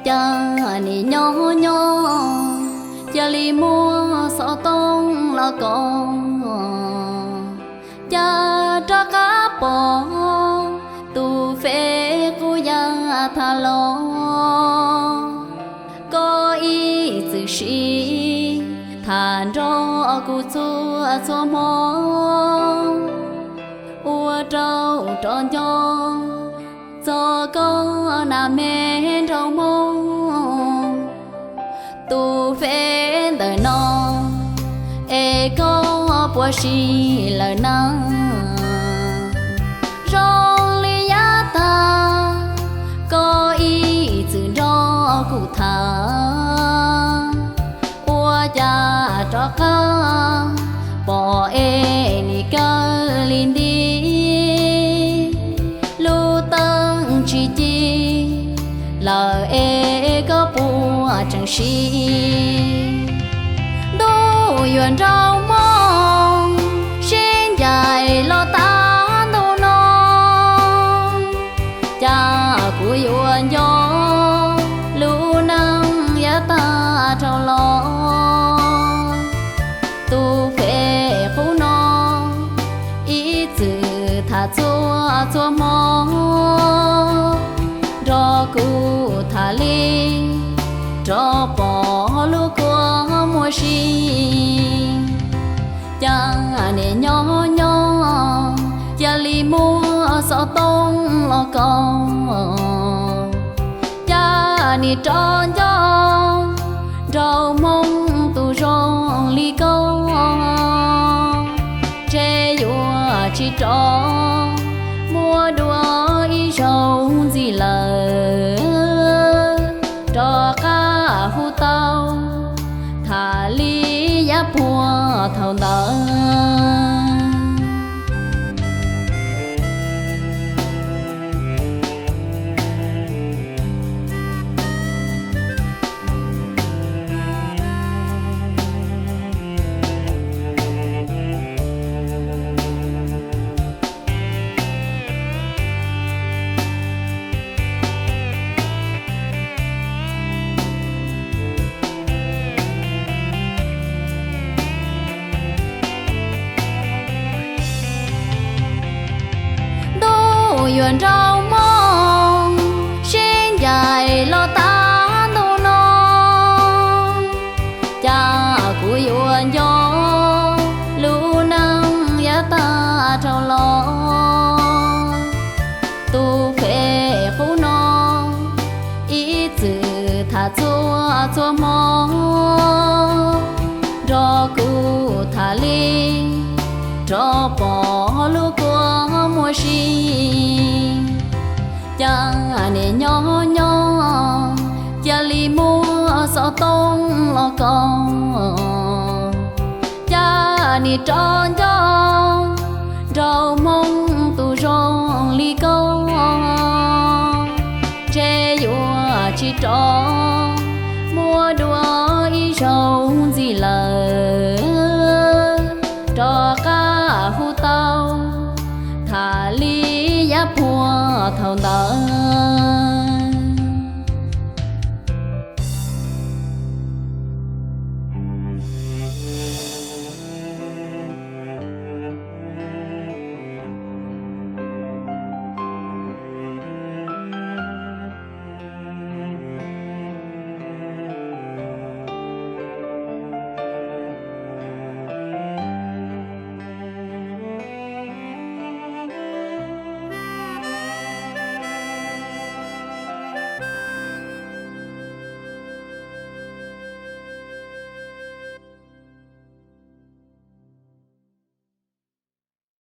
Cas nim nyob nyob cia li muaj xov tooj los kos, cas rov qab pom tus Facebook ya tham los. Koj ib txwm siv tham nrog kuv txhua txhua hmo, ua rau rov nco txog koj nas me nraug Hmoob. Tus Fev ntawm no es koj puas siv lawm na? Zoo li yav tag koj ib txwm nrog kuv tham, ua cas rov qab pom es nim kawg li nti, lub teej tsis ci lawm es koj puas tseem siv? Ntuj yuav nrog Hmoob sib ncaim los tag ntuj no, cas kuv yuav nco lub neej yav tag dhau los. Tus Fev qub no ib txwm tham txhua txhua hmo, nrog kuv tham li rov pom lub kua muaj si. Cas nim nyob nyob cia li muaj xov tooj los kos, cas nim rov nco nraug Hmoob tus zoo li koj, ntshe yuav tsis rov muaj dua ib zaug ntxiv lawm. Rov qab hu tau tham li yav puag thaum ntawd. Ntuj yuav nrog Hmoob sib ncaim los tag ntuj no, cas kuv yuav nco lub neej yav tag dhau los. Tus Fev qub no ib txwm tham txhua txhua hmo, nrog kuv tham li rov pom lub kua muaj si. Cas nim nyob nyob cia li muaj xov tooj los kos, cas nim rov nco nraug Hmoob tus zoo li koj, ntshe yuav tsis rov muaj dua ib zaug ntxiv lawm. Rov qab hu tau tham li yav puag thaum ntawd.